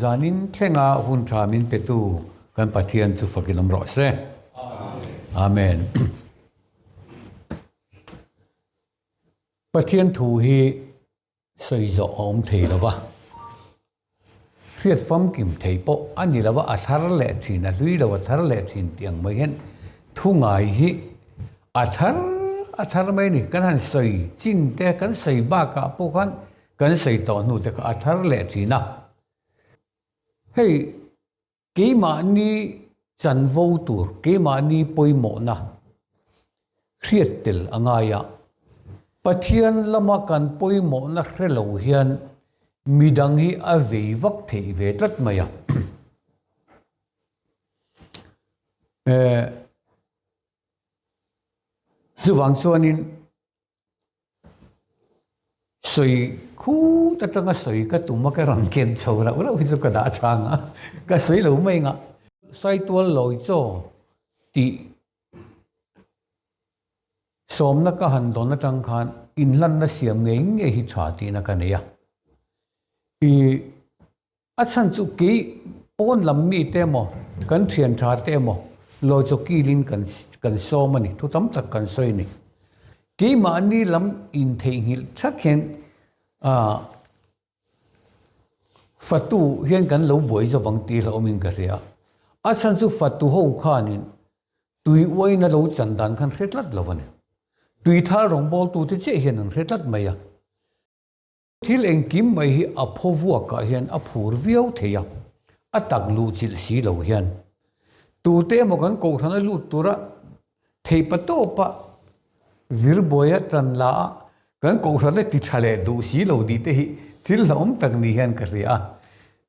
zanin thlenga hun tha min petu kan Pathian chu fakin awm rawh se. Amen. Pathian thu hi sawi zawh a awm thei lo va, hriat famkim thei pawh a ni lo va, a thar leh thin, a hlui lo a thar leh thin tih ang mai hian thu ngai hi a thar a thar mai a ni. Kan han sawi chin te, kan sawi bakah pawh khan kan sawi tawh hnu te kha a thar leh thin a. Hei keimahni chanvo tur, keimahni pawimawhna hriat tel a ngai a. Pathian lama kan pawimawhna hre lo hian midang hi a vei vak theih ve tlat mai a. Chuvang chuanin Sawi khut atanga sawi ka tum a ka rawn ken chho rauh rauh hi chu ka dah chang a, ka sawi lo mai ngah. Saitual lawi chaw tih sawmna ka han dawn atang khan inhlanna siam ngei ngei hi tha tihna ka nei a. I A chhan chu kei pawn lam mite emaw, kan thian tha te emaw lawi chaw kilin kan kan sawm a ni, thu tam tak kan sawi a ni. Keimahni lam intheihnghilh thak hian ah fatu hian kan lo buai zo vang tih hlauhawmin ka hria. A chhan chu fatu ho khanin tui uaina lo chan dan khan hre tlat lo a ni. Tui thal rawngbawltute chiah hian an hre tlat mai a. Thil engkim mai hi a phaw vuakah hian a phur viau thei a, a tak luh chilh si lo hian. Tute emaw kan kohhrana lut tura theipa tawpa virbuaia tan la a, kan kohhrana ti tha leh duh si lo tih te hi thil hlauhawm tak ni hian ka hria a.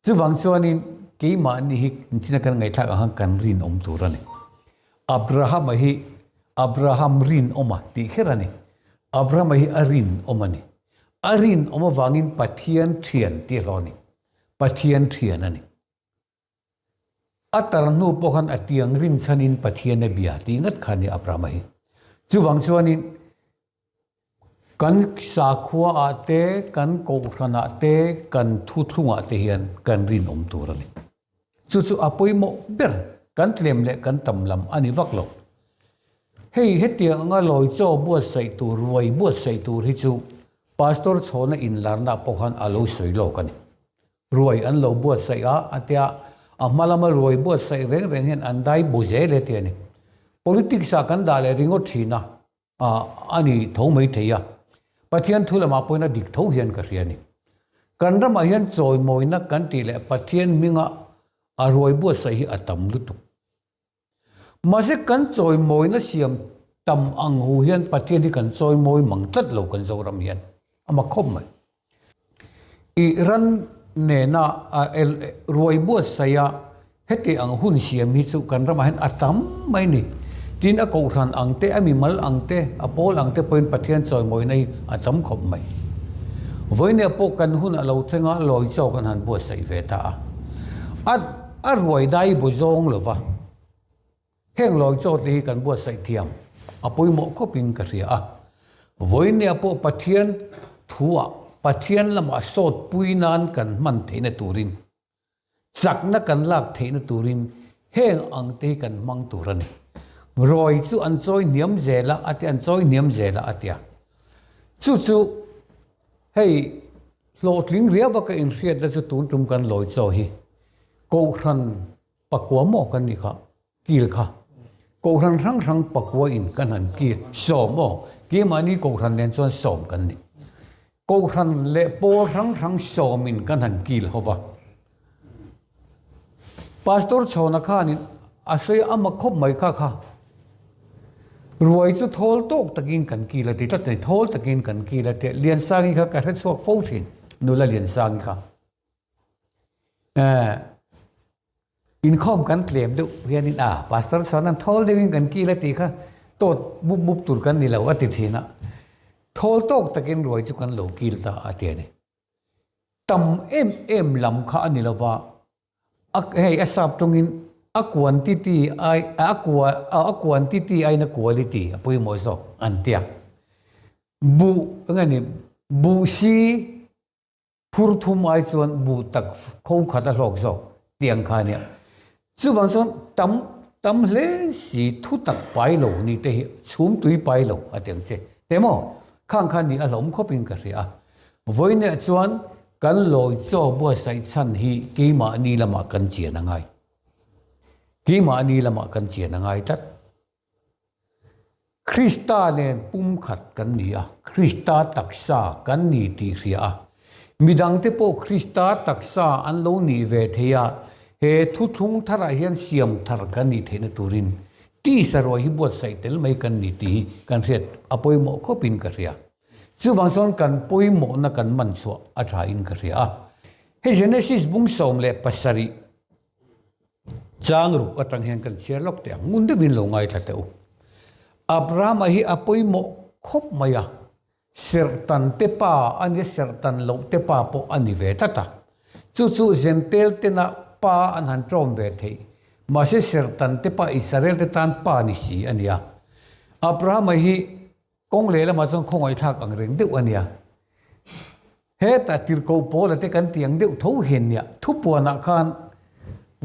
Chuvang chuanin keimahni hi inchina kan ngaihthlak ang khan kan rinawm tur a ni. Abrahama hi Abraham rinawma tih kher a ni. Abrahama hi a rinawm a ni. A rinawm avangin Pathian thian tih hlawh a ni. Pathian thian a ni. A tar hnu pawh khan a tiang rin chhanin Pathian a bia tih ngat kha a ni Abrahama hi. Chuvang chuanin kan sakhua ah te, kan kohhran ah te, kan thuthlung ah te hian kan rinawm tur a ni. Chu chu a pawimawh ber kan tlem leh kan tam lam a ni vak lo. Hei hetiang anga lawi chaw buatsaih tur, ruai buatsaih tur hi chu Pastor chhawna inlarna pawh khan a lo sawi lawk a ni. Ruai an lo buatsaih a, a tia a hma lama ruai buatsaih reng reng hian an dai bu zel e ti a ni. Politics ah kan dah leh ringawt thin a, a ni tho mai thei a, Pathian thu lamah pawhin a dik tho hian ka hria a ni. Kan ramah hian chawimawina kan tih leh Pathian hminga a ruai buatsaih hi a tam lutuk. Mahse kan chawimawina siam tam ang hu hian Pathian hi kan chawimawi mang tlat lo kan Zoram hian a mak khawp mai. I ran nena ruai buatsaih a heti ang hun siam hi chu kan ramah hian a tam mai ni. Tin a kohhran ang te, a mimal ang te, a pawl ang te pawhin Pathian chawimawina hi a tam khawp mai. Vawinia pawh kan hun a lo thleng a, lawi chaw kan han buatsaih ve ta a. A a ruai dai bu zawng lova heng lawi chaw te hi kan buatsaih thiam a pawimawh khawpin ka hria a. Vawinia pawh Pathian thuah Pathian lamah sawt pui nan kan hman theihna turin, chakna kan lak theihna turin heng ang te hi kan hmang tur a ni. Rawi chu an chawi hniam zel a, a tia, an chawi hniam zel a, a tia. Chu chu hei hlawhtling riau a ka inhriatna chu tun tum kan lawi chaw hi Kohhran Pakua maw kan nih kha kil kha Kohhran hrang hrang pakua in kan han kil sawm aw keimahni Kohhran nen chuan sawm kan ni Kohhran leh pawl hrang hrang sawm in kan han kil ho va Pastor Chhawna khanin a sawi a mak khawp mai kha kha ruai chu thawl tawk takin kan kil a ti tlat a ni thawl takin kan kil a tia Liansangi kha ka hrechhuak fo thin nula Liansangi kha. Inkhawm kan tlem deuh hianin a pastor chuan an thawl deuhin kan kil a tih kha tawt mup mup tur kan ni lo a ti thin a, thawl tawk takin ruai chu kan lo kil ta a ti a ni. Tam em em lam kha a ni lova, a hei a sap tawngin a quantity ai a kua a quantity aiin a quality a pawimawh zawk an ti a. Buh eng nge ni buh si. Phur thum ai chuan buh tak kho khat a hlawk zawk tih ang kha a nia. Chuvang chuan tam tam hle si thu tak pai lo ni te hi chhum tui pai lo a ti ang che. Te maw? Khang kha ni a hlawm khawp in ka hria a. Vawiinah chuan kan lawi chaw buatsaih chhan hi keimahni lamah kan chian a ngai. Keimahni lamah kan chian a ngai tlat. Krista nen pumkhat kan ni a, Krista taksa kan ni tih hria a. Midangte pawh Krista taksa an lo nih ve thei a, he thuthlung tharah hian siam thar kan nih theihna turin tisa ruai hi buatsaih tel mai kan ni tih hi kan hriat a pawimawh khawpin ka hria. Chuvang chuan kan pawimawhna kan man chhuah a thain ka hria a. Hei Genesis bung 17 Chang ruk atang hian kan chhiar lawk teh ang, ngun deuhin lo ngaithla teh u. Abrahama hi a pawimawh khawp mai a, serhtan te pa a nia, serhtan loh te pa pawh a ni ve tlat a. Chu chu Zentel tena pa an han ṭawm ve theih, mahse serhtan te pa Israel te tan pa ni si a nia. Abrahama hi Kawng lehlamah chuan khawngaihthlak ang reng deuh a nia. Hetah tirhkoh Paula te kan tih ang deuh tho hian nia. Thupuanah khan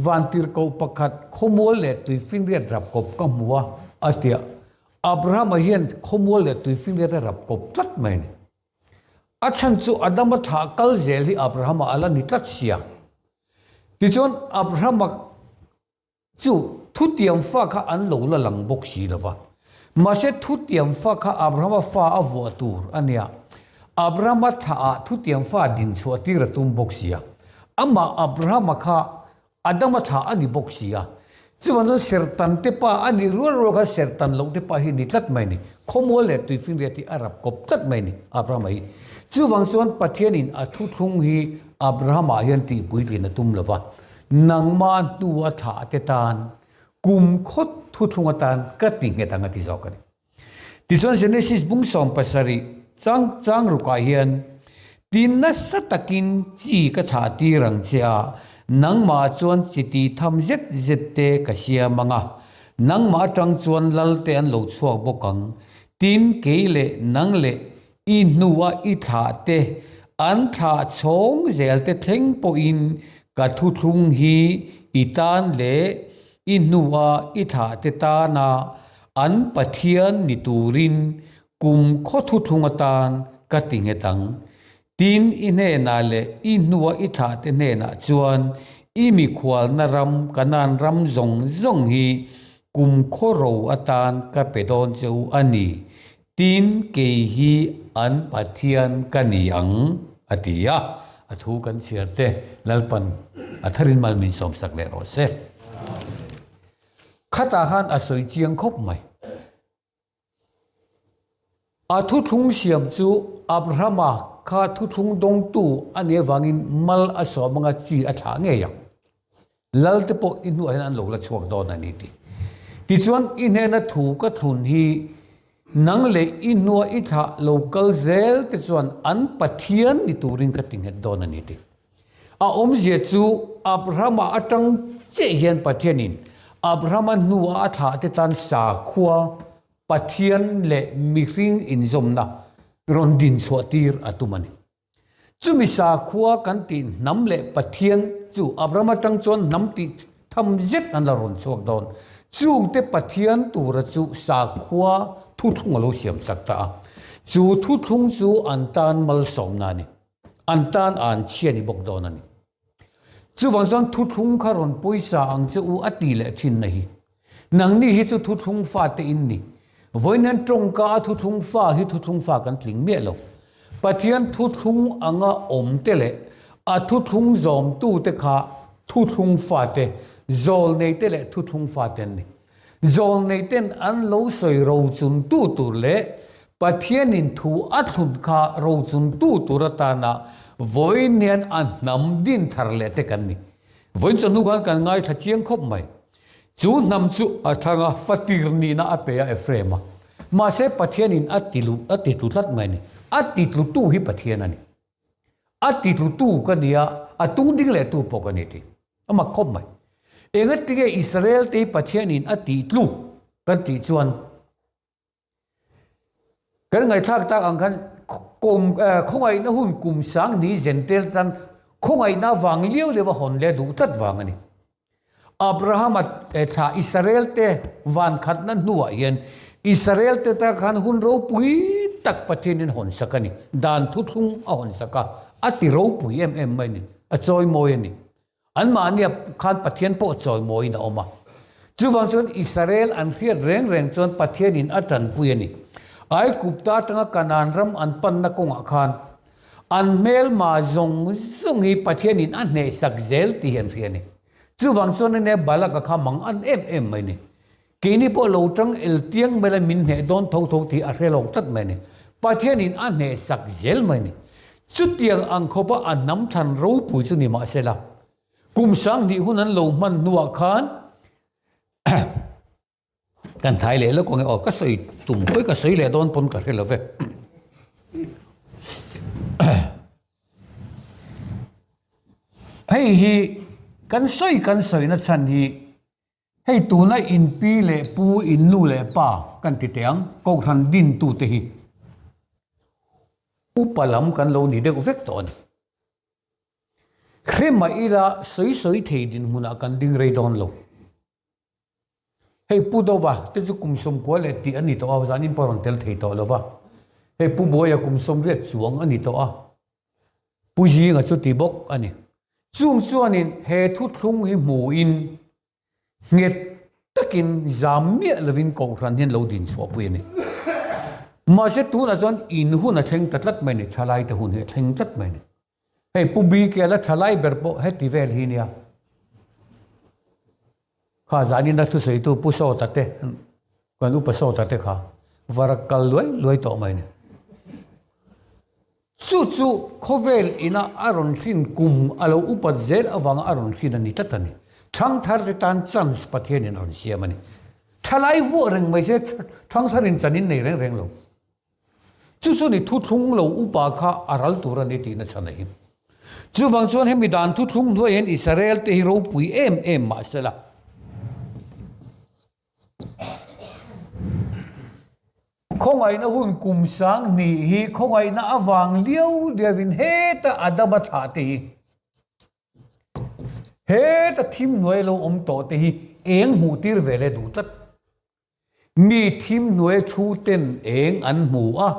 van tirhkoh pakhat khawmual leh tuifinriat rap kawp ka hmu a, a ti a. Abrahama hian khawmual leh tuifinriat a rap kawp tlat mai a ni. A chhan chu Adama thlah kal zel hi Abrahama a la ni tlat sia. Tichuan Abrahama Chu thutiam fa kha an lo la lang bawk si lo va. Mahse thutiam fa kha Abrahama fa a vuah tur a nia. Abrahama thlaah thutiam fa din chhuah tir a tum bawk si a. Amah Abrahama kha Adama thlah a ni bawk si a. Chuvang chuan sertan te pa a nih rual rual khan sertan loh te pa hi ni tlat mai a ni. Khawmual leh tuifinriat hi a rap kawp tlat mai a ni Abrahama hi. Chuvang chuan Pathianin a thuthlung hi Abrahama hian tihpuitlin a tum lo va. Nangmah hnu a thlah te tan kum khawt thuthlung atan ka ti nghet ang a ti zawk a ni. Tichuan Genesis bung 70 chang chang rukah hian ti nasa takin chi ka thlah tir ang che a, nangmah chuan chi tih tham zet zet te ka siam ang a, nangmah atang chuan lal te an lo chhuak bawk ang, tin kei leh nang leh I hnua i thlah te, an thlah chhawng zel te thleng pawhin ka thuthlung hi i tan leh i hnua i thlah te tana an Pathian ni turin kum khaw thuthlung atan ka ti nghet ang. Tin, i hnenah leh i hnua i thlah te hnenah chuan i mikhualna ram Kanaan ram zawng zawng hi kum khaw ro atan ka pe dawn che u a ni Tin, kei hi an Pathian ka ni ang, a ti a. A thu kan chhiar te, Lalpan a tharin mal min sawmsak leh rawh se. Khatah khan a sawi chiang khawp mai. A thuthlung siam chu Abrahama kha thuthlung dawngtu a nih avangin mal a sawm anga chi a thlah ngei ang. Lal te pawh i hnuah hian an lo la chhuak dawn a ni tih. Tichuan i hnena thu ka thlun hi nang leh i hnua i thlah lo kal zel te chuan an Pathian ni turin ka ti nghet dawn a ni tih. A awmzia chu Abrahama atang chiah hian Pathianin Abrahama hnua a thlah te tan sakhua Pathian leh mihring inzawmna rawn dinchhuah tir a tum a ni. Chumi sakhua kan tih hnam leh Pathian chu Abraham atang chuan hnam tih tham zet an la rawn chhuak dawn. Chungte Pathian tura chu sakhua thuthlung a lo siam sak ta a. Chu thuthlung chu an tan malsawmna a ni. An tan an chhia ni bawk dawn a ni. Chuvang chuan thuthlung kha rawn pawisa ang che u a ti leh thin na hi. Nangni hi chu thuthlung fa te in ni. Vawiin hian tawngka a thuthlung fa hi thuthlung fa kan tling miah lo. Pathian thuthlung anga awm te leh a thuthlung zawmtu te kha thuthlung fa te, zawlnei te leh thuthlung fa te an ni. Zawlnei ten an lo sawi rochuntu tur leh Pathianin thu a thlun kha rochuntu tur atana vawiin hian a hnam din thar leh te kan ni. Vawiin chawhnu khan kan ngaithla chiang khawp mai. Chu hnam chu a thlang a, fatir nihna a pe a Ephraim a. Mahse Pathianin a ti luh, a ti tlu tlat mai a ni. A ti tlutu hi Pathian a ni. A ti tlutu ka ni a, a tung ding leh tu pawh ka ni ti. A mak khawp mai. Engatinge Israel te hi Pathianin a tih tluk kan tih chuan kan ngaihthlak tak ang khan. khawngaihna hun kum sang ni Zentel tan khawngaihna vang liau liau a hawn leh duh tlat vang a ni. Abrahama thlah Israel te van khatna hnuah hian Israel te ta khan hun ropui tak Pathianin hawn sak a ni. Dan thuthlung a hawn sak a, a ti ropui em em mai a ni, a chawimawi a ni. Anmahnia khan Pathian pawh chawimawiin a awm a. Chuvang chuan Israel an hriat reng reng chuan Pathianin a tanpui a ni. Aigupta atanga Kanaan ram an panna kawngah khan an hmelma zawng zawng hi Pathianin a hnehsak zel tih hi an hria a ni. Chuvang chuan ania Balaka kha mang an em em mai a ni. Keini pawh lo tang el tiang mai la min hneh dawn tho tho tih a hre lo tlat mai a ni. Pathianin a hneh sak zel mai a ni. Chutiang ang khawpa a hnam thlan ropui chu ni mahsela, kum 2000 hun an lo hman hnuah khan kan thai leh lawk ang e aw, ka sawi tum hawi ka sawi leh dawn pawn ka hre lo ve. Hei hi kan sawi kan sawina chhan hi Hei tuna in pi leh pu, in nu leh pa kan ti teh ang, Kohhran dintute hi upa lam kan lo ni deuh vek tawh a ni. Hre mah ila sawi sawi thei dinhmunah kan ding rei dawn lo. Hei Pu Dova te chu kum 90 leh tih a ni tawh a, zanin pawh a rawn tel thei tawh lo va. Hei Pu Buaia kum 80 chuang a ni tawh a. Pu Zinga chu ti bawk a ni. Chung chuanin he thuthlung hi hmuin nghet takin zam miah lovin Kohhran hian lo din chhuahpui a ni. Mahse tunah chuan in hun a thleng ta tlat mai a ni, thalaite hun hi a thleng tlat mai a ni. Hei Pu Bikela thalai ber pawh heti vel hi nia. Kha zanin a thusawitu Pu Sawta te, kan upa Sawta te kha var a kal luai luai tawh mai a ni. Chu chu khawvel ina a rawn hrin kum a lo upat zel avanga a rawn hrin a ni tlat a ni. Thangthar te tan chance Pathianin a rawn siam a ni. Thalai vuah reng mai se thangtharin chan in nei reng reng lo. Chu chu ni thuthlung lo upa kha a ral tur a ni tihna chhan a hi. Chuvang chuan hemi dan thuthlung hnuaiah hian Israel te hi ropui em em mah sela. Khawngaihna hun kum 2000 hi khawngaihna avang liau liauin heta Adama thlah te hi heta thim hnuai lo awm tawh te hi eng hmuh tir ve leh duh tlat. Mi thim hnuai thu ten eng an hmu a,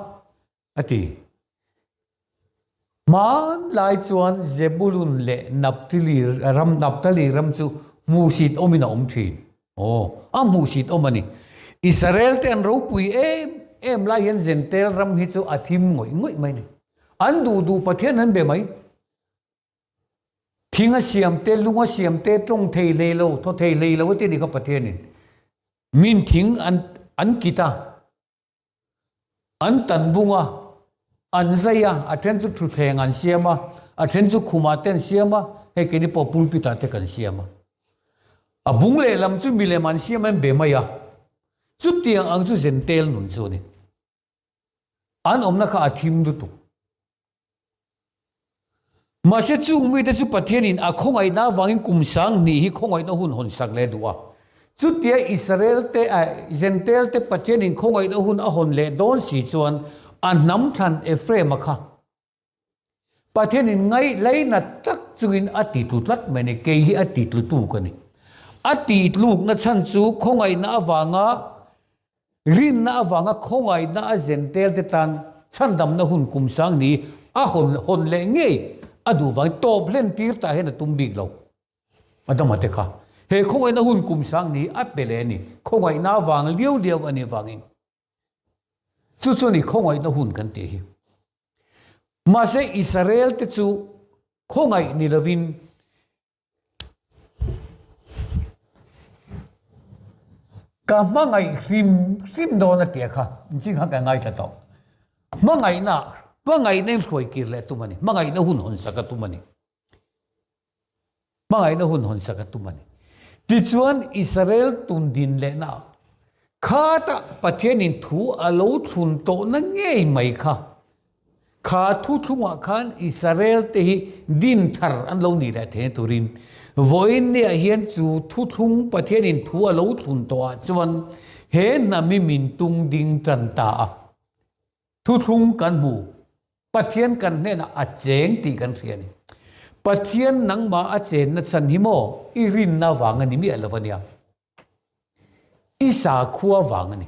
a ti. Hmanlai chuan Zebulun leh Naphtali ram, Naphtali ram chu hmuhsit awmin a awm thin. Aw, a hmuhsit awm a ni. Israel te an ropui em em lai hian Zentel ram hi chu a thim ngawih ngawih mai a ni. An duh duh Pathian an be mai. Thing a siam te, lung a siam te, tawng thei hlei lo, thaw thei hlei lo a ti a ni kha Pathianin. Min thing an an kit a. An tan bung a, an zai a, a then chu thutthleng an siam a, a then chu khumah te an siam a, hei keini pawh pulpit ah te kan siam a. A bung lehlam chu milem an siam an be mai a, chutiang ang chu zentel nun chu a ni. An awmna kha a thim lutuk. Mahse chung mite chu Pathianin a khawngaihna avangin kum 2000 hi khawngaihna hun hawn sak leh duh a. Chutia Israel te, Jentail te Pathianin khawngaihna hun a hawn leh dawn si chuan a hnam thlan Ephraim-a kha Pathianin ngaih lainat tak chungin a titlu tlat mai a ni, kei hi a titlutu ka ni. A titlukna chhan chu khawngaihna avanga Rinna avanga khawngaihna a zentel te tan chhandamna hun kum sang ni a hawn hawn leh ngei a duh vangin tawp hlen tir tah hian a tum bik lo. Adama te kha he khawngaihna hun kum sang ni a pe leh a ni. Khawngaihna avang liau liau a nih vangin chu chu a ni khawngaihna hun kan tih hi. Mahse Israel te chu khawngaih ni lovin Ka hmangaih hrim hrim dawn a tia kha inching kha ka ngaithla tawh. Hmangaihna, hmangaihna in hruai kir leh tum a ni. Hmangaihna hun hawn sak a tum a ni. Hmangaihna hun hawn sak a tum a ni. Tichuan Israel tun din lehna khata Pathianin thu a lo thlun tawhna ngei mai kha Kha thuthlungah khan Israel-te hi din thar an lo nih leh theihna turin vawiin niah hian chu thuthlung Pathianin thu a lo thlun tawhah chuan he hnam hi min tung ding tan ta a. Thuthlung kan hmu. Pathian kan hnenah a cheng tih kan hria a ni. Pathian nangmah a chenna chhan hi maw i rinna vang a ni miah lo a nia. I sakhua vang a ni.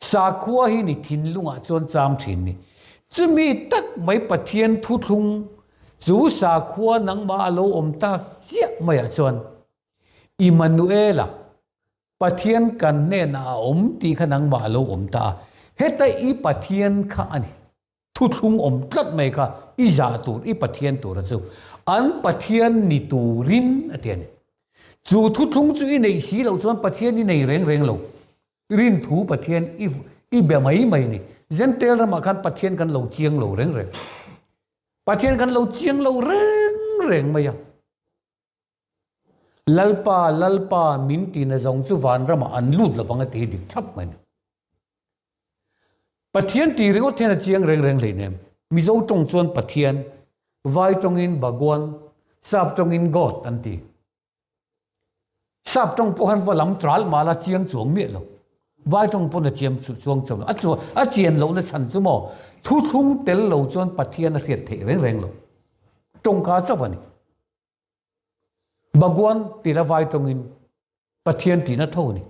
Sakhua hi ni thinlungah chuan cham thin ni. Chumi tak mai Pathian thuthlung chu sakhua nangmah a lo awm tak chiah maiah chuan Immanuela, Pathian kan hnenah a awm tih kha nangmah a lo awm ta a. Heta i Pathian kha a ni. Thuthlung awm tlat mai kha i zah tur, i Pathian tura chu an Pathian ni turin a ti a ni. Chu thuthlung chu i neih si loh chuan Pathian i nei reng reng lo. Rinthu Pathian i i be mai mai a ni. Zentel ramah khan Pathian kan lo chiang lo reng reng. Pathian kan lo chiang lo reng reng mai a. Lalpa, Lalpa min tina zawng chu vanramah an lut lovang a ti hi dik thlap mai a ni. Pathian tih ringawt hian a chiang reng reng hleinem. Mizo tawng chuan Pathian, Vai tawngin Bhagwan, Sap tawngin God an ti. Sap tawng pawh khan va lam tral mah la chiang chuang miah lo. Vai tawng pawn a chiam chuang chuang lo. A chu a chian lohna chhan chu maw thuthlung tel lo chuan Pathian a hriat theih reng reng lo. Tawngka chauh a ni. Bhagwan tih la vai tawngin Pathian tihna tho a ni.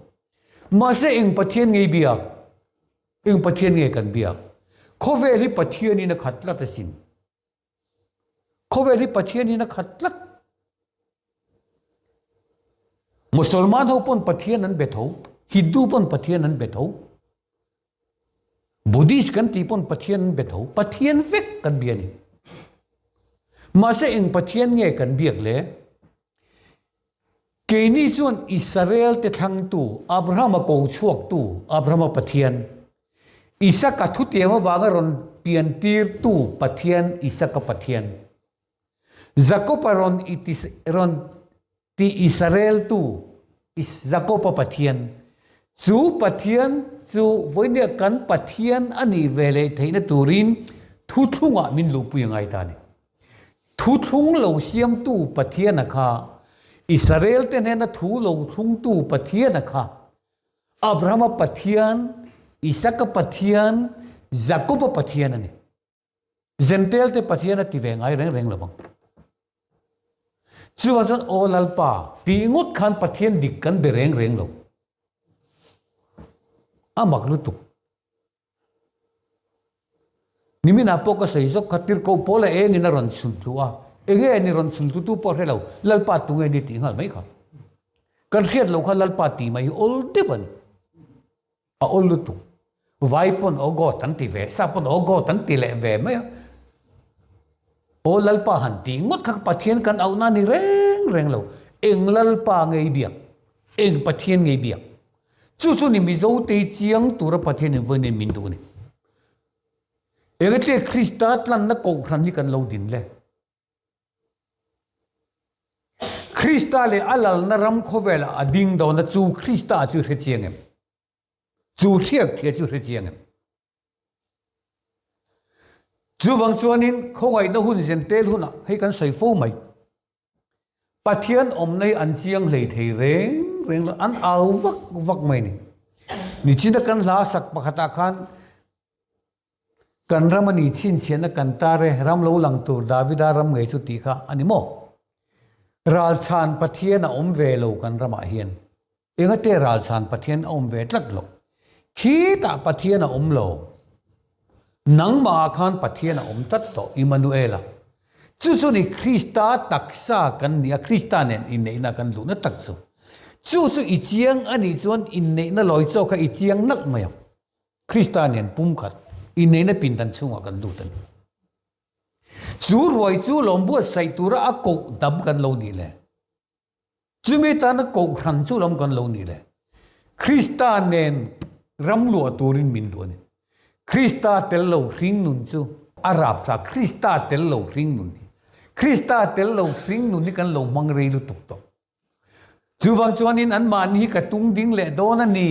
Mahse eng Pathian nge i biak? Eng Pathian nge kan biak? Khawvel hi Pathianin a khat tlat asin. Khawvel hi Pathianin a khat tlat. Musalman ho pawn Pathian an be tho, Hindu pawn Pathian an be tho, Buddhist kan tih pawn Pathian an be tho, Pathian vek kan bia ni. Mahse eng Pathian nge kan biak le? Keini chuan Israel te thlangtu, Abrahama ko chhuaktu, Abrahama Pathian, Isaka thutiang avanga rawn piantirtu Pathian, Isaka Pathian, Jakoba rawn rawn ti Israeltu, Jakoba Pathian, chu Pathian chu vawinia kan Pathian a nih ve leh theihna turin thuthlungah min luhpui a ngai ta a ni. Thuthlung lo siamtu Pathiana kha, Israelte hnena thu lo thlungtu Pathiana kha, Abrahama Pathian, Isaka Pathian, Jakoba Pathian a ni. Zentelte Pathian a ti ve ngai reng reng lo vang. Chuvang chuan Aw Lalpa tih ngawt khan Pathian dik kan be reng reng lo. A mak lutuk. Niminah pawh ka sawi zawk kha tirhkoh pawl a engin a rawn chhun tlu a, enge a ni rawn chhun tlu tu pawh hre lo, Lalpa tunge ni tih nghal mai kha. Kan hriat loh kha Lalpa tih mai hi awl deuh a ni. A awl lutuk. Vai pawn aw God an ti ve, sa pawn aw God an ti leh ve mai a. Aw Lalpa han tih ngawt kha Pathian kan auhna a ni reng reng lo. Eng Lalpa ngei biak, eng Pathian ngei biak. Chu chu ni Mizo te hi chiang tura Pathian in vawiin min duh a ni. Engati Krista tlanna kohhran hi kan lo din le? Krista leh a lalna ram khawvelah a ding dawn a, chu Krista chu hre chiang em? Chu hriak thia chu hre chiang em? Chuvang chuanin khawngaihna hun zentel hunah hei kan sawi fo mai. Pathian awmna hi an chiang hlei thei reng reng lo, an au vak vak mai a ni. Nichina kan hla sak pakhatah khan kan ram a ni chhinchhiahna kan tar e, ram lo lang tur Davida ram ngei chu tih kha a ni maw? Ralchhan Pathian a awm ve lo kan ramah hian. Engate ralchhan Pathian a awm ve tlat lo. Khitah Pathian a awm lo. Nangmahah khan Pathian a awm tlat tawh, Immanuela. Chu chu ni Krista taksa kan ni a, Krista nen inneihna kan luhna tak chu. Chu chu i chiang a nih chuan inneihna lawi chaw kha i chiang nalh mai ang. Krista nen pumkhat inneihna pindan chhungah kan lut a ni. Chu ruai chu lawm buatsaih tura a koh dam kan lo nih le. Chumi tana kohhran chu lam kan lo ni le. Krista nen ram luah turin min duh a ni. Krista tel lo hring nun chu a rap thlak. Krista tel lo hring nun hi. Krista tel lo hring nun hi kan lo hmang rei lutuk tawh. Chuvang chuanin anmahni hi ka tung ding leh dawn a ni.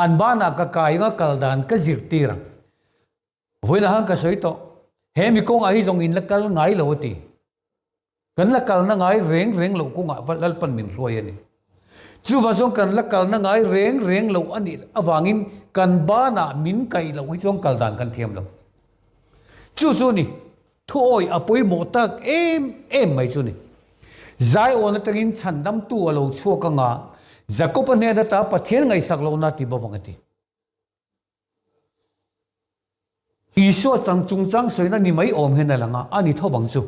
An banah ka kai anga kal dan ka zirtir ang. Vawiinah khan ka sawi tawh, he mi kawngah hi zawng in la kal ngai lo a ti. Kan la kalna ngai reng reng loh kawngah Lalpan min hruai a ni. Chuvang chuan kan la kalna ngai reng reng loh a nih avangin kan banah min kaih loh hi chuan kal dan kan thiam lo. Chu chu ni, thuawi a pawimawh tak em em mai chu ni. Zaiawn atangin chhandamtu a lo chhuak anga Jakob-a hnen ata Pathian ngaihsak lohna ti bawk ang a ti. Isua chang chungchang sawina ni mai awm hian a lang a, a ni tho vang chu.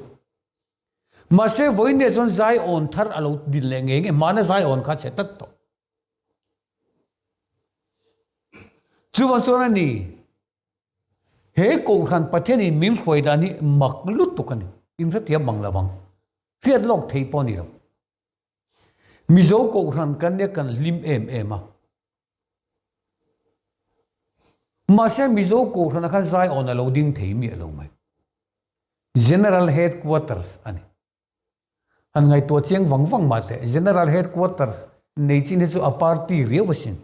Mahse vawiin chuan Zion thar a lo din leh ngei ngei, hmana Zion kha chhe tlat tawh. Chuvang chuan a ni, he Kohhran Pathianin min hruai dan hi mak lutuk a ni, inhrethiam mang lovang, hriat lawk thei pawh a ni lo. Mizo Kohhran kan nia kan hlim em em a. Mahse Mizo Kohhranah khan Zion a lo ding thei miah lo mai. General Headquarters a ni. Han ngaihtuah chiang vang vang mah teh, General Headquarters nei chin hi chu a party riau asin.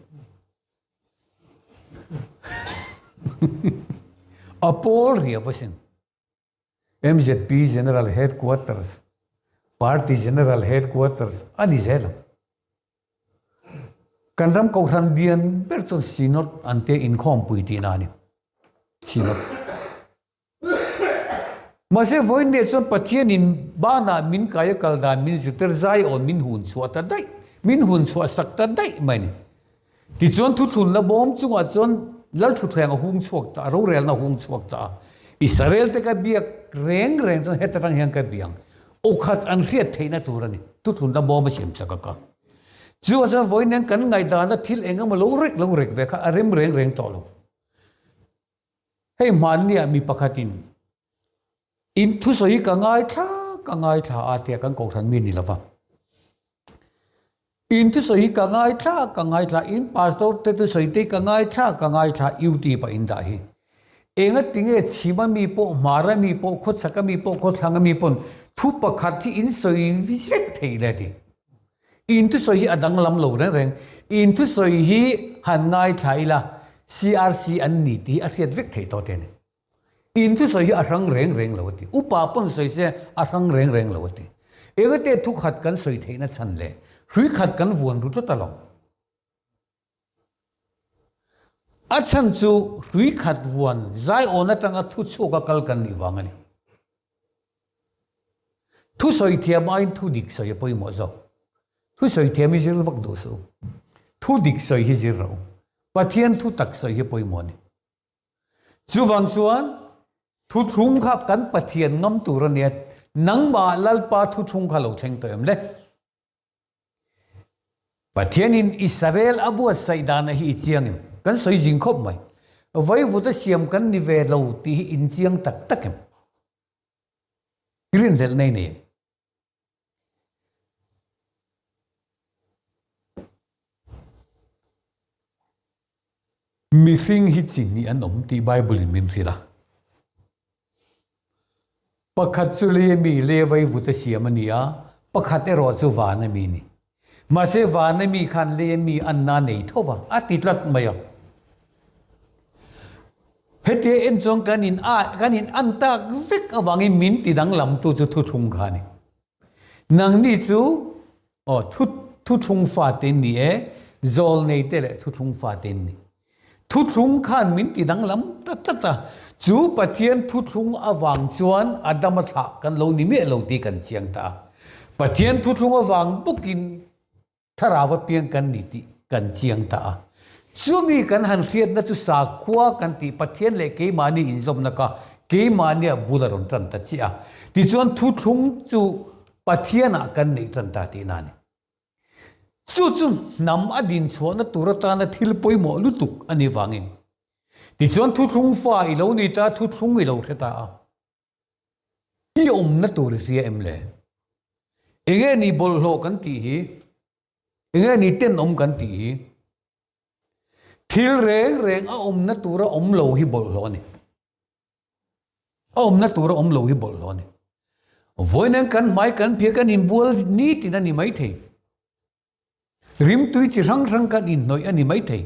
A pawl riau asin. MZP General Headquarters, Party General Headquarters a ni zel ang. Kan ram kohhran bian ber chuan Synod an tia inkhawmpui tihna a ni. Synod. Mahse vawiin chuan Pathianin banah min kai a kal dan min zirtir zaiawn min hun chhuah ta daih, min hun chhuah sak ta daih mai a ni. Tichuan thuthlunna bawm chungah chuan Lalthutthleng a hung chhuak ta a, rorelna a hung chhuak ta a. Israel te ka biak reng reng chuan heta tang hian ka biang. Aw khat an hriat theihna tur a ni, thuthlunna bawm a siam chak a ka. Chuvang chuan vawiin kan ngaihdana thil eng emaw lo rek lo rek ve kha a rem reng reng tawh lo. Hei hmanniah mi pakhatin in thusawi hi ka ngaithla ka ngaithla a tia kan kohhran mi ni lova. In thusawi hi ka ngaithla ka ngaithla in pastor te thusawi te hi ka ngaithla ka ngaithla YouTube ah in dah hi. Enga tinge chhima mi pawh hmara mi pawh khawchhaka mi pawh khawthlanga mi pawn thu pakhat hi in sawi vek thei le ti. In thusawi hi a danglam lo reng reng. In thusawi hi han ngaithla ila CRC an ni tih hi a hriat vek theih tawh te a ni. In thusawi hi a hrang reng reng lo a ti. Upa pawn sawi se a hrang reng reng lo a ti. Engate thu khat kan sawi theihna chhan le hrui khat kan vuan ru tlat alawm. A chhan chu hrui khat vuan zaiawn atanga thu chhuak a kal kan nih vang a ni. Thu sawi thiam aiin thu dik sawi a pawimawh zawk. Thu sawi thiam hi zir vak duh suh u. Thu dik sawi hi zir rawh u. Pathian thu tak sawi hi pawimawh a ni. Chuvang chuan thuthlung kha kan Pathian ngam tur a nia, nangmah Lalpa thuthlung kha lo thleng tawh em le? Pathianin Israel a buatsaih dana hi i chiang em? Kan sawi zing khawp mai. Vaivuta siam kan ni ve lo tih hi in chiang tak tak em? I rinhlelh nei nei em? Mihring hi chi hnih an awm tih Bible in min hrilh a. Pakhat chu lei ami, lei vaivut a siam a ni a, pakhat erawh chu van ami a ni. Mahse van ami khan lei ami anna nei tho va, a ti tlat mai a. Hetia en chuan kan in a, kan in an tak vek avangin min ti danglamtu chu thuthlung kha a ni. Nangni chu aw thu thuthlung fate in ni e, zawlnei te leh thuthlung fate in ni. Thuthlung khan min ti danglam ta tlat a, chu Pathian thuthlung avang chuan Adama thlah kan lo ni miah lo tih kan chiang ta a. Pathian thuthlung avang bawkin Thlarau apiang kan ni tih kan chiang ta a. Chumi kan han hriatna chu sakhua kan tih Pathian leh keimahni inzawmna kha keimahnia bul a rawn tan ta chiah a. Tichuan thuthlung chu Pathianah kan neih tan ta tihna a ni. Chu chu hnam a dinchhuahna tur atana thil pawimawh lutuk a nih vangin. Tichuan thuthlung fa i lo ni ta, thuthlung i lo hre ta a. I awmna tur i hria em le? Enge ni bawlhhlawh kan tih hi? Enge ni tenawm kan tih hi? Thil reng reng a awmna tura awm lo hi bawlhhlawh a ni. A awmna tura awm lo hi bawlhhlawh a ni. Vawiin kan hmai kan phia kan inbual nitin a ni maithei. Rimtui chi hrang hrang kan inhnawih a ni maithei.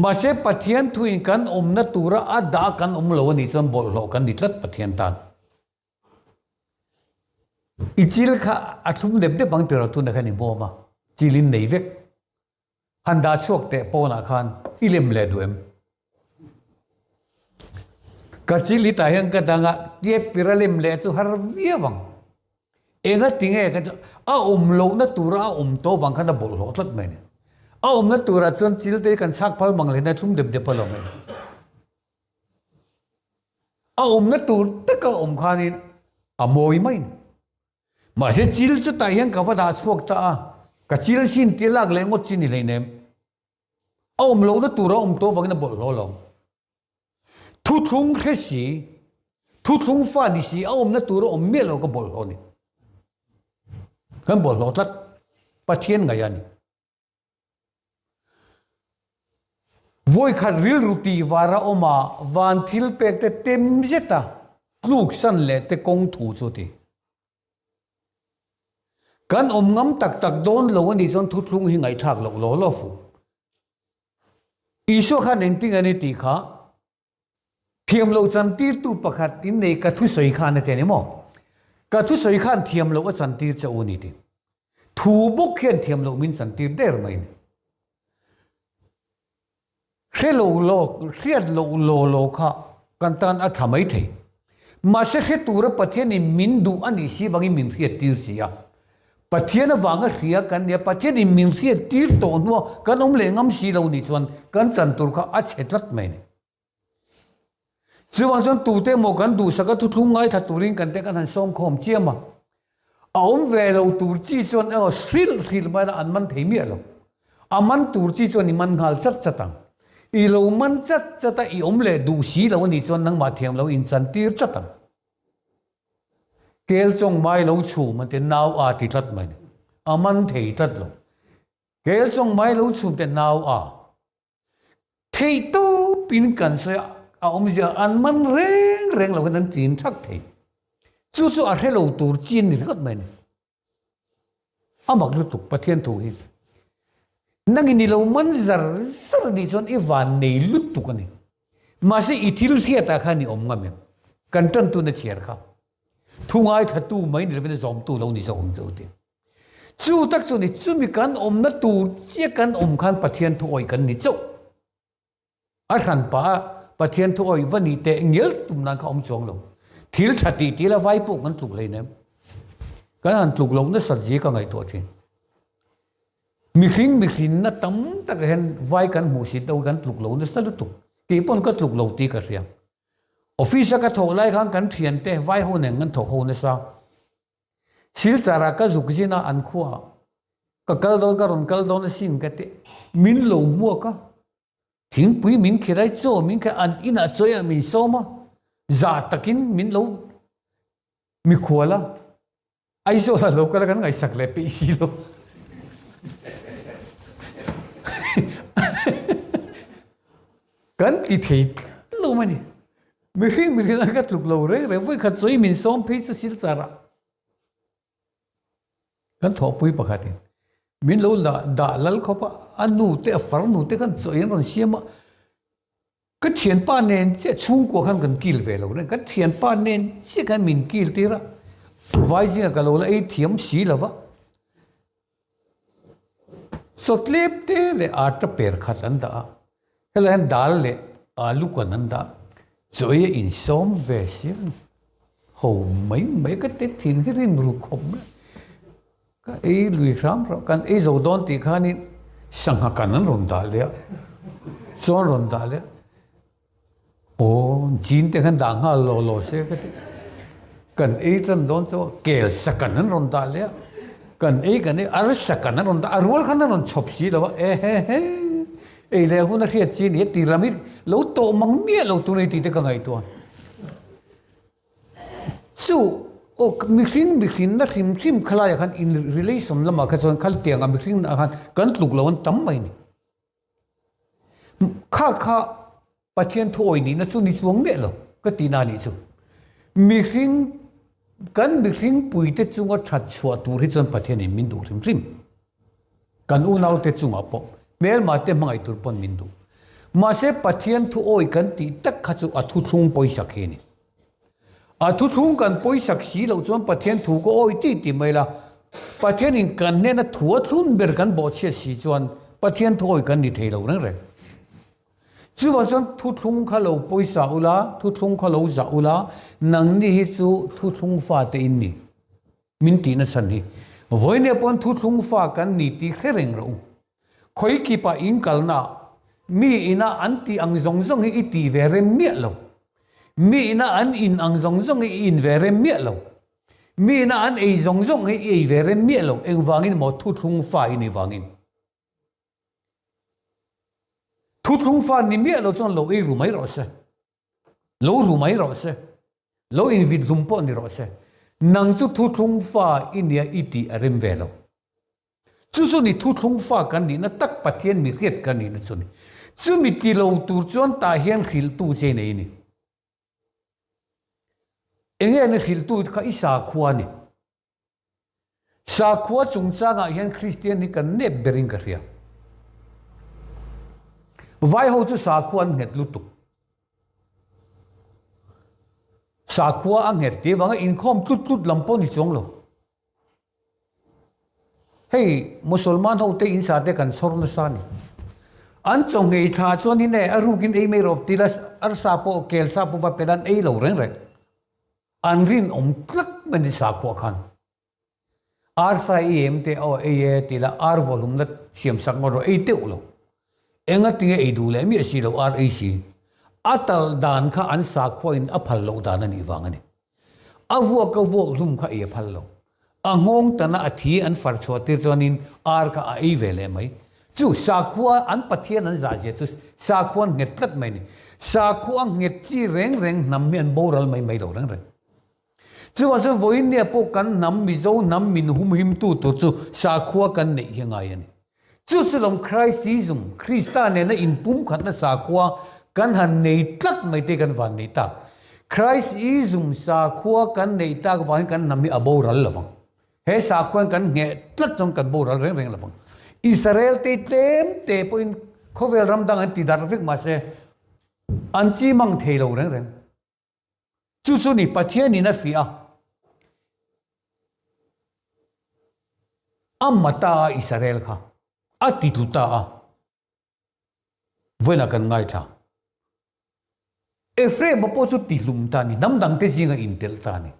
Mahse Pathian thuin kan awmna tura a dah kan awm lo a nih chuan bawlhhlawh kan ni tlat Pathian tan. I chil kha a thlum dep dep ang tiraw tunah khan i bawm a, chil in nei vek. Han dah chhuak teh pawnah khan i lem leh duh em? Ka chil hi tah hian ka dang a, tia pira lem leh chu har viau ang. Enga tinge ka chu a awm lohna tura a awm tawh vang khan a bawlhhlawh tlat mai a ni. A awmna turah chuan chil te hi kan chhak phal mang lehna thlum dep dep alawm hei. A awmna tur taka awm khanin a mawi mai a ni. Mahse chil chutah hian ka va dah chhuak ta a, ka chil sin tia lak leh ngawt chi ni hleinem. A awm lohna tura awm tawh vangin a bawlhhlawh lo. Thuthlung hre si, thuthlung fa ni si, a awmna tura awm miah lo ka bawlhhlawh ni. Kan bawlhhlawh tlat. Pathian ngaih a ni. Vawikhat rilru tih vara awma van thil pek te tem zeta tluk san leh te kawng thu chu ti. Kan awm ngam tak tak dawn lo a nih chuan thuthlung hi ngaihthlak loh law law fuh. Isua khan engtin a ni tih kha thiam loh chantirtu pakhat in nei ka thusawi khan a ti a ni maw? Ka thusawi khan thiam loh a chantir che u ni ti. Thu bawk hian thiam loh min chantir der mai ni. Hre lo law, hriat loh law law kha kan tan a tha mai thei. Mahse hre tura Pathianin min duh a nih si vangin min hriattir si a. Pathian avanga hria kan nia, Pathianin min hriattir tawh hnua kan awm leh ngam si lo nih chuan kan chan tur kha a chhe tlat mai a ni. Chuvang chuan tute emaw kan duhsak a thuthlung ngaithla turin kan te kan han sawmkhawm chiam a. A awm ve lo tur chi chuan emaw hrilh hrilh mai la an man thei miah lo. A man tur chi chuan i man nghal chat chat ang. I lo man chat chat a i awm leh duh si lo a nih chuan nangmah thiam lo inchan tir chat ang. Kel chawng mai lo chhum an ti nau a ti tlat mai ni. A man thei tlat lo. Kel chawng mai lo chhum te nau a. Theih tawp in kan sawi a, a awmzia an man reng reng lo hian an chin thak thei. Chu chu a hre lo tur chi an ni ringawt mai a ni. A mak lutuk Pathian thu hi. Nangin i lo man zar zar a nih chuan i van nei lutuk a ni. Mahse i thil hriatah khan i awm ngam em? Kan tantuna chhiar kha. Thu ngaithlatu mai ni lovin zawmtu lo ni zawk ang che u ti. Chu tak chu ni, chumi kan awmna tur chiah kan awm khan Pathian thu awih kan ni chauh. A hran pah a Pathian thu awih va nih teh ngial tum nan kha awm chuang lo. Thil tha tih tih la vai pawh kan tluk hleinem. Kan han tluk loh nasat zia ka ngaihtuah thin. Mihring mihrinna tam tak hian vai kan hmuh sit deuh kan tluk lo nasa lutuk. Kei pawn ka tluk lo tih ka hria. Office a ka thawh lai khan kan thiante vai ho nen kan thawk ho nasa. Silchar ah ka zuk zin a an khua ah ka kal dawn ka rawn kal dawn asin ka ti min lo hmuak a thingpui min khir a chaw min khir an inah chawi ah min sawm a zah takin min lo mikhual a Aizawl ah lo kal a kan ngaihsak leh peih si lo Kan ti thei tlat lo mai ni. Mihring mihring an ka tluk lo reng reng vawi khat chawi min sawm phei chu Silchar ah kan thawhpui pakhat in min lo dah dah lal khawp a, a nu te a far nu te khan chawi an rawn siam a, ka thianpa nen chiah chhungkua khan kan kil ve lo reng, ka thianpa nen chiah khan min kil tir a, vai zingah ka lo la ei thiam si lo va. Chawtlep te leh atta per khat an dah a, helai hian dal leh alu kan an dah chawi a insawm ve si a ni. Ho mai mai ka ti thin hi rim ru khawp mai a, ka ei lui hram hram kan ei zo dawn tih khanin sangha kan an rawn dah leh a, chuan rawn dah leh a. Aw, chin te khan dah nghal lo lo se ka ti. Kan ei tan dawn chu kel sakan an rawn dah leh a, kan ei kan ei arsa kan an rawn dah a rual khan an rawn chhawp si lo a, e he he ei leh hun a hriat chi ni a ti lam hi lo tawh mang miah lo tur a ni tih te ka ngaihtuah. Chu aw mihring mihrinna hrim hrim khalaiah khan in relation lamah kha chuan khaltiangah mihring ah khan kan tluk lo an tam mai a ni. Kha kha Pathian thuawi nihna chu ni chuang miah lo ka ti na nih chu. Mihring kan mihring puite chunga that chhuah tur hi chuan Pathianin min duh hrim hrim. Kan unaute chungah pawh hmelma te hmangaih tur pawn min duh. Mahse Pathian thuawi kan tih tak kha chu a thuthlung pawisak hi a ni. A thuthlung kan pawisak si loh chuan Pathian thu ka awi ti ti mai la, Pathianin kan hnena thu a thlun ber kan bawhchhiat si chuan Pathian thu awi kan ni thei lo reng reng. Chuvang chuan thuthlung kha lo pawisa ula, thuthlung kha lo zah ula, nangni hi chu thuthlung fate in ni. Min tihna chhan hi vawinia pawn thuthlung fa kan ni tih hre reng rawh u. Khawi kipah in kalna ah mi ina an tih ang zawng zawng hi i tih ve rem miah lo. Mi ina an in ang zawng zawng hi i in ve rem miah lo. Mi ina an ei zawng zawng hi i ei ve rem miah lo. Engvangin maw thuthlung fa i nih vangin. Thuthlung fa ni miah lo chuan lo ei ru mai rawh se. Lo ru mai rawh se. Lo invit hlum pawh ni rawh se. Nang chu thuthlung fa i nia i tih a rem ve lo. Chu chu ni thuthlung fa kan nihna tak Pathian mi hriat kan nihna chu ni. Chumi ti lo tur chuan tah hian hrilhtu che nei ni. Enge ni hrilhtu kha i sakhua ni. Sakhua chungchangah hian Kristian hi kan nep berin ka hria. Vai ho chu sakhua an nghet lutuk. Sakhua a nghet tih avanga inkhawm tlut tlut lam pawh ni chuang lo. Hei Musalman ho te insa te kan chhawr nasa a ni. An chawnghei thla chuan in e a rukin ei mai rawh tila arsa pawh kelsa pawh va pel an ei lo reng reng. An rinawm tlat mai ni sakhua khan. Arsa ei em te aw ei e ti la ar vawhlum la siam sak ngawt rawh ei teuh lo. Enga tinge ei duh leh miah si lo ar ei si. A tal dan kha an sakhua in a phal loh dan a nih vang a ni. A vuak a vuak hlum kha ei a phal lo. A nghawng tana a thi an far chhuah tir chuanin ar kha a ei ve leh mai. Chu sakhua an Pathian an zah zia chu sakhua an nghet tlat mai a ni. Sakhua a nghet chi reng reng hnam hi an boral mai mai lo reng reng. Chuvang chuan vawiinnia pawh kan hnam Mizo hnam min humhimtu tur chu sakhua kan neih hi a ngai a ni. Chu chu lawm Christism, Krista nena inpumkhatna sakhua kan han nei tlat mai te kan van nei tak. Christism sakhua kan neih tak vangin kan hnam hi a boral lo vang. He sakhuan kan ngheh tlat chuan kan boral reng reng lo vang. Israel te tlem te pawhin khawvel ram dang an ti darh vek mahse an chi mang thei lo reng reng. Chu chu ni Pathianin a fiah a, a ma ta a Israel kha a ti tlu ta a, vawiinah kan ngaithla. Ephraim-a pawh chu ti hlum ta a ni, hnam dangte zinga intelh ta a ni.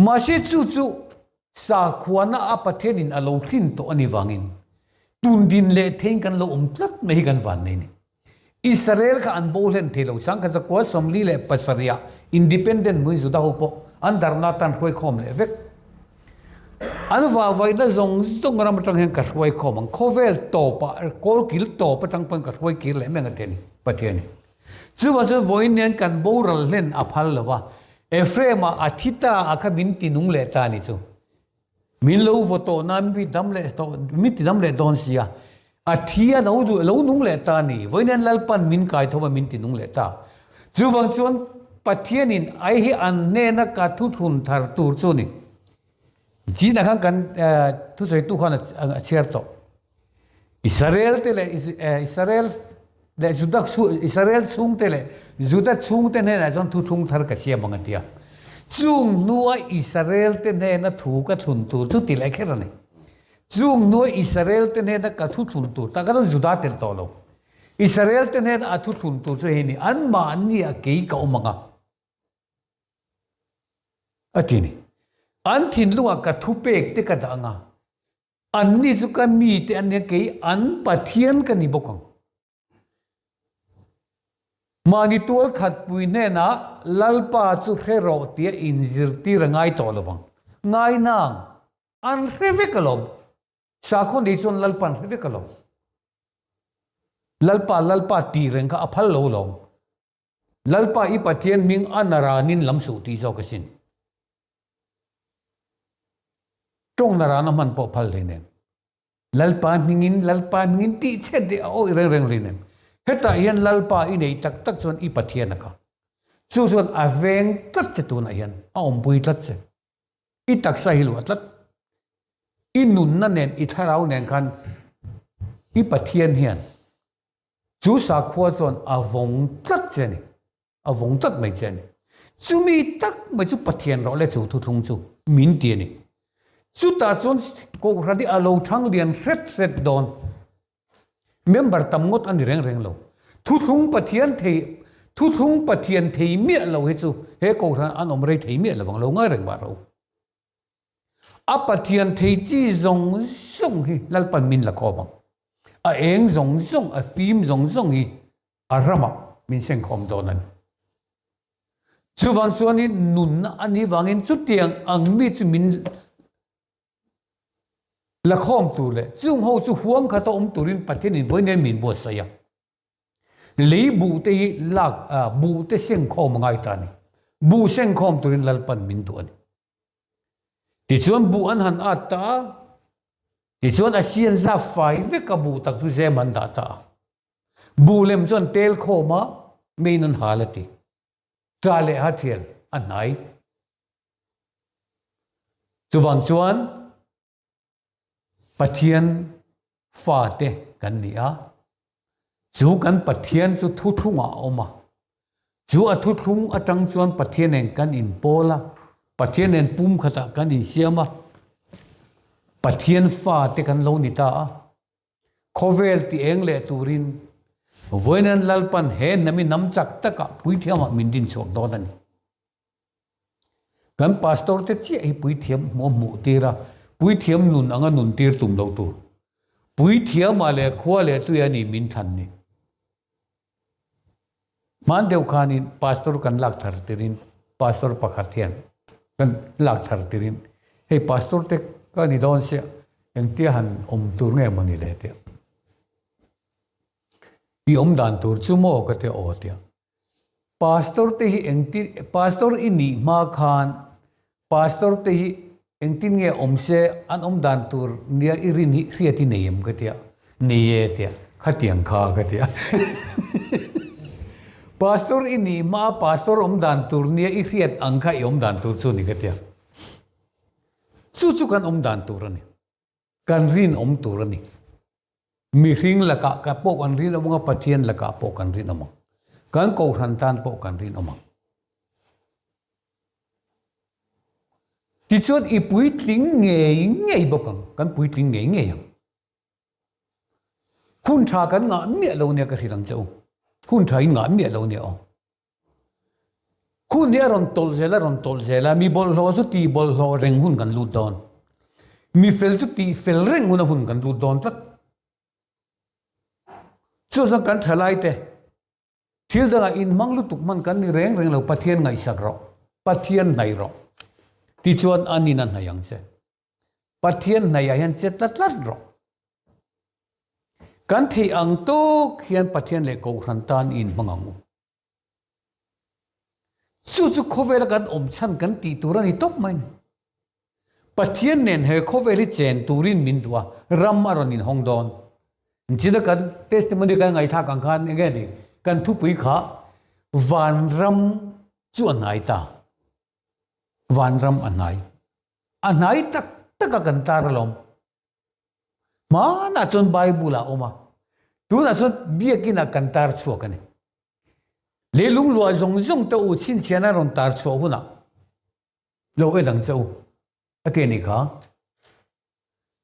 Mahse chu chu sakhuana a Pathianin a lo hrin tawh a ni vangin tun din leh theiin kan lo awm tlat mai hi kan van nei ni. Israel kha an bo hlen thei lo, sangkhat zakua 47 ah independent hmuin Juda ho pawh an darna atan hruai khawm leh vek. An vahvaihna zawng zawng ram atang hian ka hruai khawm ang, khawvel tawpah kawlkil tawp atang pawn ka hruai kir leh meng a ti a ni Pathian hi. Chuvang chuan vawiin nen kan boral hlen a phal lo va, Ephraim-a a thi ta a kha min ti nung leh ta a ni chu. Min lo vaw tawh nan mi dam leh tawh, min ti dam leh dawn si a, a thi a lo duh lo nung leh ta a ni. Vawiin nen Lalpan min kai tho va min ti nung leh ta. Chuvang chuan Pathianin ai hi an hnena ka thuthlun thar tur chu a ni. Chinah khan kan thusawitu khan a chhiar tawh. Israel te leh Israel leh Juda Israel chhungte leh Juda chhungte hnenah chuan thuthlung thar ka siam ang a ti a. Chung hnua Israel te hnena thu ka thlun tur chu ti leh kher a ni. Chung hnua Israel te hnena ka thu thlun tur tak chuan Juda tel tawh lo. Israel te hnena a thu thlun tur chu hei ni, anmahni a kei ka awm ang a. A ti ni. An thinlungah ka thupek te ka dah ang a. Anni chu ka mite an nia kei an Pathian ka ni bawk ang. Mahni tual khatpui hnenah Lalpa chu hre rawh tia inzirtir a ngai tawh lovang. Ngai nang, an hre vek alawm. Sakhaw nei chuan Lalpa an hre vek alawm. Lalpa, Lalpa tih reng kha a phal lo alawm. Lalpa i Pathian hming a naranin lam suh tih zawk asin. Tawng narana hman pawh phal hleinem. Lalpa hmingin, Lalpa hmingin tih chhet hi a awih reng reng hleinem. Hetah hian Lalpa i neih tak tak chuan i Pathian a kha. Chu chuan a veng tlat che tunah hian, a awmpui tlat che. I taksa hi luah tlat. I nunna nen, i thlarau nen khan i Pathian hian chu sakhua chuan a vawng tlat che a ni. A vawng tlat mai che a ni. Chumi tak mai chu Pathian rawh le chu thuthlung chu min ti a ni. Chutah chuan Kohhran hi a lo thang lian hret hret dawn. Member tam ngawt a ni reng reng lo. Thuthlung Pathian thei Thuthlung Pathian thei miah lo hi chu he Kohhran an awm rei thei miah lovang lo ngai reng mah ro. A Pathian thei chi zawng zawng hi Lalpan min la khawm ang. A eng zawng zawng, a fim zawng zawng hi a ramah min sengkhawm dawn a ni. Chuvang chuanin nunna a nih vangin chutiang ang mi chu min la khawm tur leh chung ho chu huang khata awm turin Pathianin vawiin min buatsaih a. Lei buh te hi lak buh te sengkhawm a ngai ta a ni. Buh sengkhawm turin Lalpan min duh a ni. Tichuan buh an han at ta a, tichuan a sian zap fai vek a buh tak chu zem an dah ta a. Buh lem chu an tel khawm a, meiin an hal a ti. Ṭa leh ha ṭhial a hnai. Chuvang chuan Pathian fate kan ni a, chu kan Pathian chu thuthlungah a awm a. Chu a thuthlung atang chuan Pathian nen kan inpawl a, Pathian nen pumkhatah kan insiam a, Pathian fate kan lo ni ta a. Khawvel ti eng leh turin vawiin Lalpan he hnam i hnam chak takah puithiamah min din chhuak dawn a ni. Kan pastor te chiah hi puithiam hmuh a hmuh tir a, puithiam nun anga nun tir tum loh tur. Puithiamah leh khua leh tui a ni min thlan ni. Hman deuh khanin pastor kan lak thar tirin pastor pakhat hian kan lak thar tirin hei pastor te ka ni dawn sia engtia han awm tur nge maw ni le tia. I awm dan tur chu maw ka tia aw tia. Pastor te hi engtin pastor i nih hma khan pastor te hi engtin nge awm se an awm dan tur nia i rin hi hriat i nei em ka tia nei e tia khatiang kha ka tia pastor i nih hma pastor awm dan tur nia i hriat ang kha i awm dan tur chu ni ka tia chu chu kan awm dan tur a ni. Kan rinawm tur a ni. Mihring lakah ka pawh kan rinawm ang a, Pathian lakah pawh kan rinawm ang. Kan Kohhran tan pawh kan rinawm ang. Tichuan i puitling ngei ngei bawk ang, kan puitling ngei ngei ang. Hun tha kan ngah miah lo nia ka hrilh ang che u. Hun tha in ngah miah lo nia aw. Hun hi a rawn tawlh zel a rawn tawlh zel a, mi bawlhhlawh chu tih bawlhhlawh reng hun kan lut dawn. Mi fel chu tih fel reng hun a hun kan lut dawn tlat. Chu chuan kan thalai te thil dangah inhmang lutuk hman kan ni reng reng lo, Pathian ngaihsak rawh, Pathian hnaih rawh. Tichuan an in a hnaih ang che. Pathian hnaihah hian che tlat tlat rawh. Kan theih ang tawk hian Pathian leh Kohhran tan i inhmang ang u. Chu chu khawvela kan awm chhan kan tih tur a ni tawp mai ni. Pathian nen he khawvel hi chen turin min duh a, ram a rawn inhawng dawn. China kan testimony kan ngaihthlak ang khan enge ni kan thupui kha vanram chu a hnai ta. Vanram a hnai. A hnai tak tak a kan tar alawm. Hmanah chuan Bible ah a awm a, tunah chuan biakin ah kan tar chhuak a ni. Leilung luah zawng zawng te u chhinchhiahna rawn tar chhuah hunah lo en ang che u a ti a nih kha.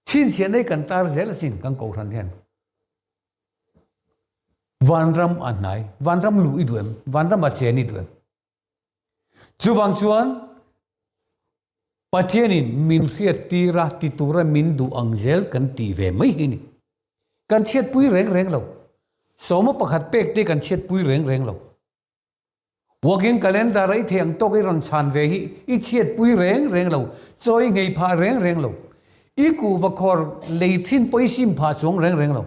Chhinchhiahna hi kan tar zel asin kan kohhran hian. Vanram a hnai, vanram luh i duh em? Vanram ah chen i duh em? Chuvang chuan Pathianin min hriattir a, ti tura min duh ang zel kan tih ve mai hi ni. Kan chhiatpui reng reng lo. Sawma pakhat pek te kan chhiatpui reng reng lo. Working calendar a i thei ang tawk i rawn chhan ve hi i chhiatpui reng reng lo, chaw i nghei phah reng reng lo. I kuhva khawr lei thin pawh i sim phah chuang reng reng lo.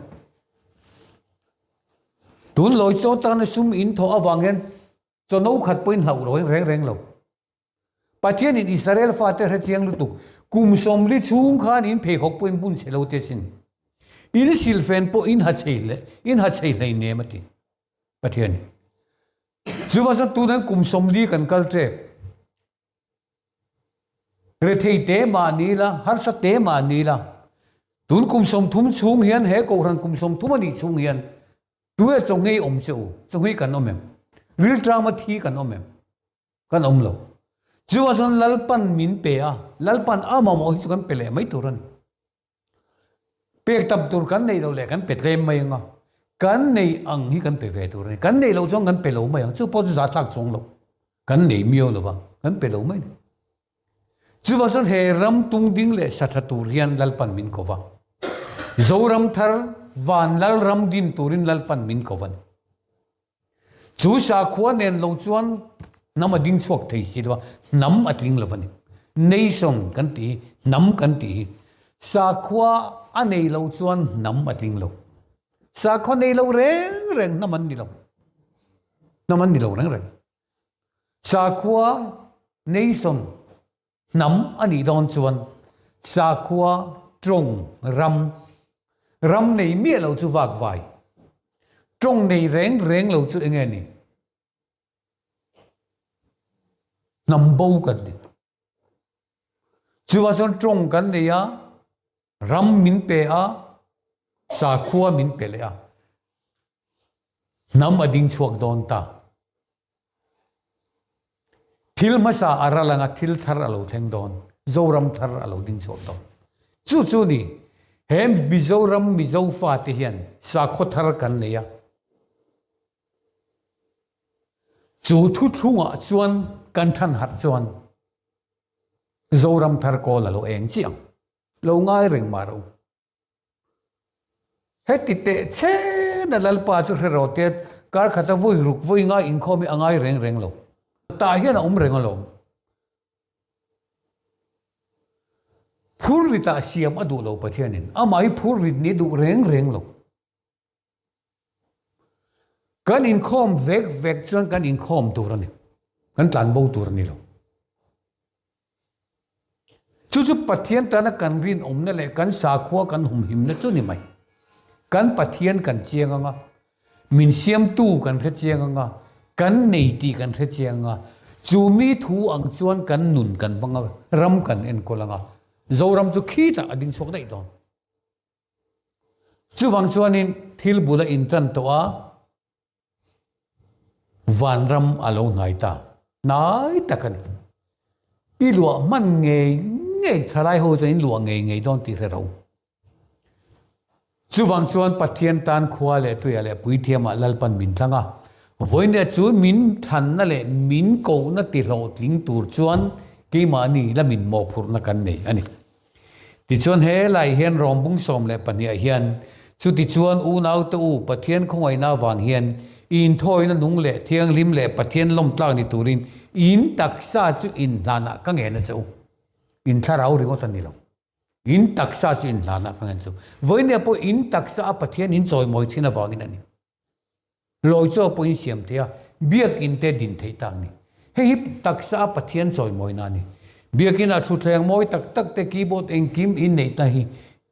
Tun lawi chaw tana sum in thawh avang hian chaw no khat pawhin hlauh lo reng reng lo. Pathianin Israel fate hre chiang lutuk, kum sawmli chhung khan in pheikhawk pawhin bun chhe lo te sin. In silfen pawh in ha chei leh in ha chei hlei nem a ti Pathianin. Chuvang chuan tunan kum sawmli kan kal tep. Rethei te mah ni la, harsa te mah ni la, tun kum 30 chhung hian he kohhran kum 30 a nih chhung hian Tunge chawnghei awm che u? Chawnghei kan awm em? Rilṭama thi kan awm em? Kan awm lo. Chuvang chuan Lalpan min pe a, Lalpan a mamawh hi chu kan pe leh mai tur a ni. Pek tam tur kan neih loh leh kan pe tlem mai ang a. Kan nei ang hi kan pe ve tur a ni. Kan neih loh chuan kan pe lo mai ang. Chu pawh chu zahthlak chuang lo. Kan nei miau lo va, kan pe lo mai a ni. Chuvang chuan he ram tung ding leh sa tha tur hian Lalpan min ko va. Zoram thar van lal ram din turin Lalpan min ko va ni. Chu sakhua nen lo chuan hnam a ding chhuak thei si lo a, hnam a tling lo va ni. Nation kan tih hi, hnam kan tih hi sakhua a nei lo chuan hnam a tling lo. Sakhua nei lo reng reng hnam an ni lo. Hnam an ni lo reng reng. Sakhua, nation, hnam a nih dawn chuan sakhua, tawng, ram, ram nei miah lo chu vak vai. Tawng nei reng reng lo chu enge ni? Hnam bo kan ni. Chuvang chuan tawng kan nei a, ram min pe a, sakhua min pe leh a. Hnam a ding chhuak dawn ta. Thil hmasa a ral anga thil thar a lo thleng dawn. Zoram thar a lo ding chhuak dawn. Chu chu ni, he Mizoram Mizo fate hian sakhaw thar kan nei a. Chu thuthlungah chuan kan than harh chuan Zoram thar kawl a lo eng chiah ang. Lo ngai reng mah rawh u. Heti teh chena Lalpa chu hre rawh tia kar khata vawi ruk vawi ngai inkhawm hi a ngai reng reng lo. Tah hian a awm reng alawm. Phurritah siam a duh lo Pathianin. Amah hi phurrit ni duh reng reng lo. Kan inkhawm vek vek chuan kan inkhawm tur a ni. Kan tlanbo tur a ni lo. Chu chu Pathian tana kan rinawmna leh kan sakhua kan humhimna chu ni mai. Kan Pathian kan chiang anga, min siamtu kan hre chiang anga, kan nei tih kan hre chiang anga, chu mi thu ang chuan kan nun kan hmang a, ram kan enkawl anga, Zoram chu khitah a ding chhuak daih dawn. Chuvang chuanin thil bul a intan tawh a, Vanram a lo hnai ta. Hnai tak a ni. I luah hman ngei ngei thalai ho chuan in luah ngei ngei dawn tih hre ro. Chuvang chuan Pathian tan khua leh tuiah leh puithiamah Lalpan min thlang a. Vawiin chu min thlanna leh min kohna ti hlawhtling tur chuan keimahni la min mawhphurhna kan nei a ni. Tichuan he lai hian Rawmbung 12 ah hian, Chutichuan unaute u, Pathian khawngaihna avang hian i inthawina nung leh thianghlim leh Pathian lawmtlak ni turin in taksa chu inhlanah ka ngen a che u. In thlarau ringawt a ni lo. In taksa chu inhlanah ka ngen a che u. Vawinia pawh in taksa a Pathian in chawimawi thin avangin a ni. Lawi chaw pawh in siam thei a, biakin te din theih tak a ni. Hei hi taksa a Pathian chawimawina a ni. Biakin ah thutthleng mawi tak tak te keyboard engkim in neih ta hi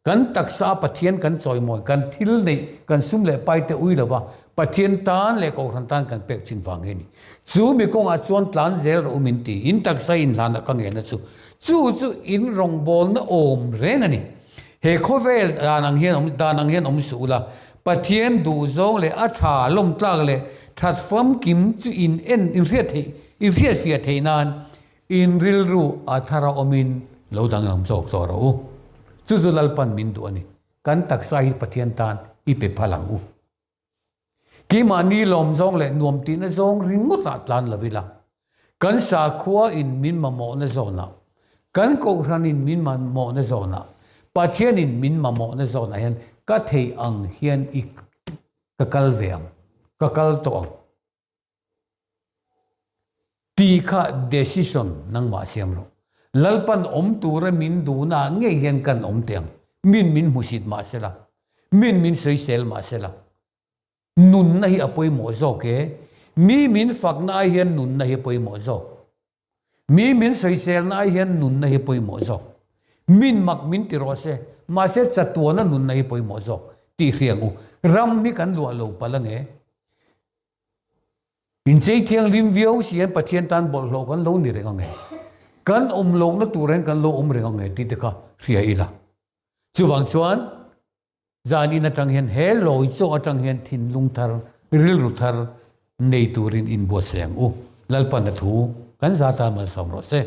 kan taksa a Pathian kan chawimawi, kan thil neih, kan sum leh pai te ui lova Pathian tan leh Kohhran tan kan pek thin vang hi a ni. Chu mi kawngah chuan tlan zel rawh u min ti, in taksa inhlan ah ka ngen a chu. Chu chu in rawngbawlna awm reng a ni. He khawvel dan ang hian awm dan ang hian awm suh ula, Pathian duhzawng leh a tha lawmtlak leh that famkim chu in en in hriat theih in hriatfiah theih nan in rilru a thar a awmin lo danglam zawk tawh rawh u. Chu chu Lalpan min duh a ni. Kan taksa hi Pathian tan i pe phal ang u. Keimahni lawm zawng leh nuam tihna zawng ringawtah tlan lo ila, kan sakhua in min mamawhna zawnah, kan kohhran in min mamawhna zawnah, Pathian in min mamawhna zawnah hian ka thei ang hian i ka kal ve ang, ka kal tawh ang tih kha decision nangmah siam rawh. Lalpan awm tura min duhna ah ngei hian kan awm teh ang. Min min hmusit mah sela, min min sawisel mah sela, nunna hi a pawimawh zawk e. Mi min fakna ai hian nunna hi a pawimawh zawk. Mi min sawiselna ai hian nunna hi a pawimawh zawk. Min mak min ti rawh se, mahse chatuana nunna hi pawimawh zawk tih hriang u. Ram hi kan luah lo palh ange. Inchei thianghlim viau si hian Pathian tan bawlhhlawh kan lo ni reng ange. Kan awm lohna tur hian kan lo awm reng ange tih te kha hria ila. Chuvang chuan zan in atang hian he lawi chaw atang hian thinlung thar, rilru thar nei turin inbuatsaih ang u. Lalpan a thu kan za ta malsawm rawh se.